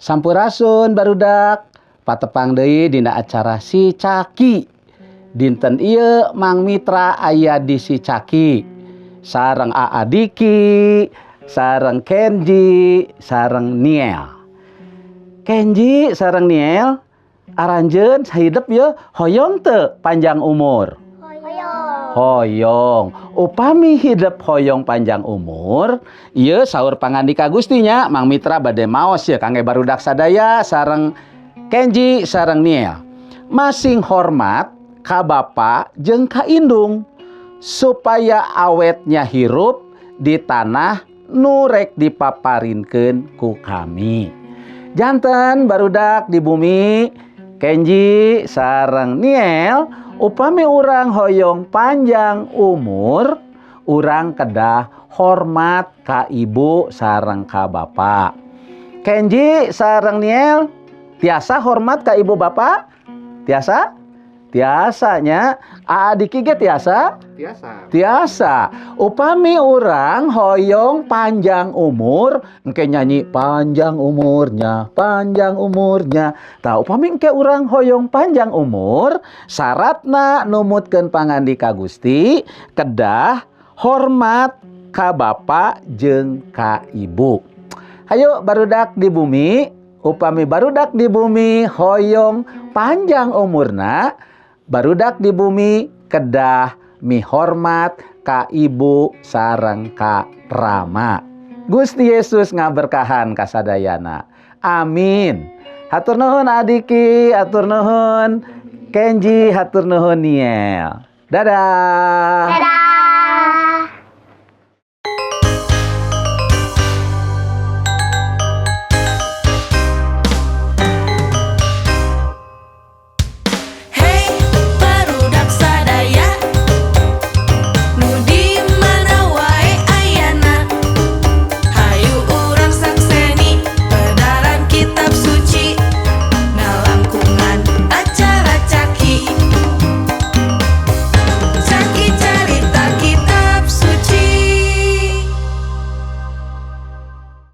Sampurasun, barudak. Patepang deui dina acara Si Caki. Dinten ieu Mang Mitra aya di Si Caki. Sareng Aa Diki, sareng Kenji, sareng Niel. Kenji sareng Niel, aranjeun hidep ye hoyong teu panjang umur? Hoyong. Hoyong. Upami hidep hoyong panjang umur, ieu saur pangandika Gusti nya, Mang Mitra bade maos ya kangge barudak sadaya sareng Kenji sareng Niel. Masing hormat ka bapa jeung ka indung supaya awetnya hirup di tanah nu rek dipaparinkeun ku kami. Janten barudak di bumi, Kenji sareng Niel, upami urang hoyong panjang umur, urang kedah hormat ka ibu sareng ka bapa. Kenji sareng Niel tiasa hormat ka ibu bapak? Tiasa? Tiasa nya. Aa Diki ge tiasa? Tiasa. Tiasa. Upami urang hoyong panjang umur, engke nyanyi panjang umurnya, panjang umurnya. Tah, upami engke urang hoyong panjang umur, syaratna numutkeun pangandika Gusti, kedah hormat ka bapa jeung ka ibu. Hayu barudak di bumi, upami barudak di bumi hoyong panjang umurna, barudak di bumi kedah mihormat ka ibu sareng ka rama. Gusti Yesus ngaberkahan kasadayana. Amin. Hatur nuhun, Adiki, hatur nuhun Kenji, hatur nuhun, Niel. Dadah. Dadah.